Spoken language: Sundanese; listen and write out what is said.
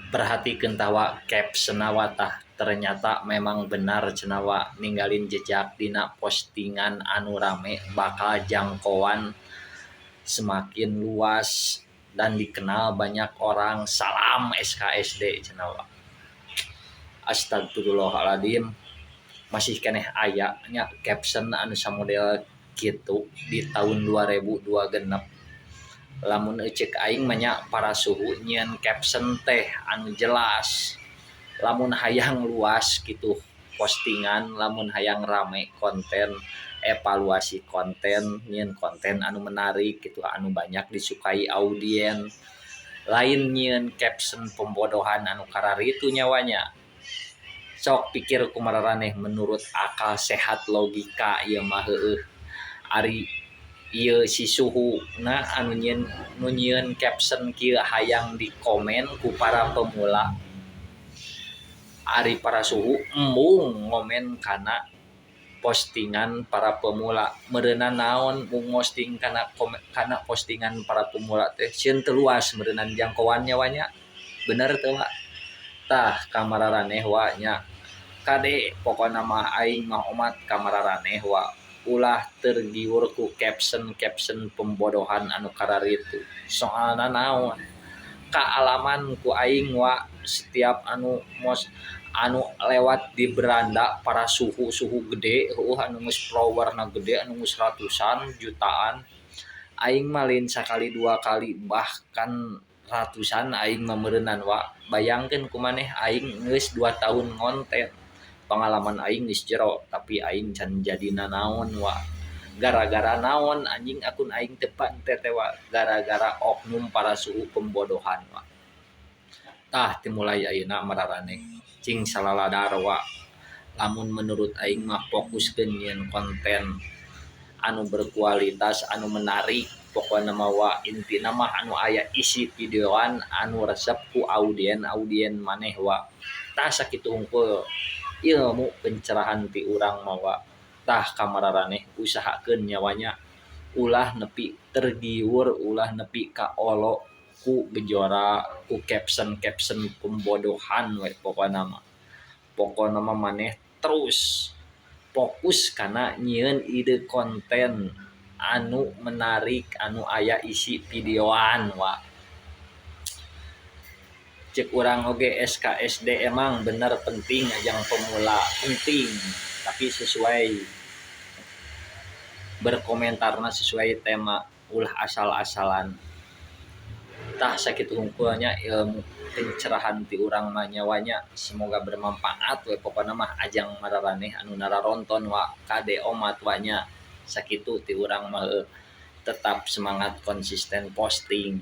Perhatikeun tah, wa, captionna, wa. Tah, ternyata memang benar cenah, wa, ninggalin jejak dina postingan anu rame bakal jangkauan semakin luas dan dikenal banyak orang. Salam SKSD cenah, wa. Astagfirullahaladzim, masih keneh aya nya caption anu samodel kitu di tahun 2002 genep. Lamun ceuk aing mah nya, para suhu nyieun caption teh anu jelas lamun hayang luas gitu postingan. Lamun hayang rame konten, evaluasi konten, nyieun konten anu menarik gitu, anu banyak disukai audien, lain nyieun caption pembodohan anu kararitu nya, wa, nya. Sok pikir ku mararaneh menurut akal sehat, logika ieu mah. Heueuh, ari ieu si suhu na anu nyieun, nu nyieun caption kieu hayang dikomen ku para pemula, ari para suhu embung ngomen kana postingan para pemula. Meureunan naon mung posting kana kana postingan para pemula teh? Sieun teu luas meureunan jangkauannya, wa, nya. Bener teu, wa? Tah, ka mararaneh, wa, nya. Kade pokona mah aing mah omat ka mararaneh, wa, ulah tergiur ku caption-caption pembodohan anu kararitu. Soalna naon? Kaalaman ku aing, wa, setiap anu mos anu lewat di beranda para suhu-suhu gede, heueuh, anu geus followerna gede, anu geus ratusan jutaan, aing mah lain sakali dua kali, bahkan ratusan aing mah meureunan, wa. Bayangkeun ku maneh, aing geus 2 tahun ngonten, pengalaman aing geus jero, tapi aing can jadi nanaon, wa. Gara-gara naon, anjing, akun aing teu teh, wa? Gara-gara oknum para suhu pembodohan, wa. Tah, dimulai ayeuna mararaneh cing salaladar, wa. Lamun menurut aing mah fokuskeun nyieun konten anu berkualitas, anu menarik pokokna mah, wa. Intina mah anu aya isi videoan, anu resep ku audien audien maneh, wa. Tah, sakitu hungkul ilmu pencerahan ti urang mah, wa. Tah, ka mararaneh, usahakeun nya, wa, nya, ulah nepi tergiur, ulah nepi kaolo ku gejora, ku caption-caption pembodohan we. Pokokna mah, pokokna mah maneh terus fokus kana nyieun ide konten anu menarik, anu aya isi videoan, wa. Ceuk urang oge SKSD emang bener penting, ajang pemula penting, tapi sesuai berkomentarna, sesuai tema, ulah asal-asalan. Tah, sakitu hungkul nya ilmu pencerahan ti urang mah nya, wa, nya. Semoga bermanfaat we pokona mah ajang mararaneh anu nararonton, wa. Kade omat, wa, nya. Sakitu ti urang mah. Tetap semangat, konsisten posting.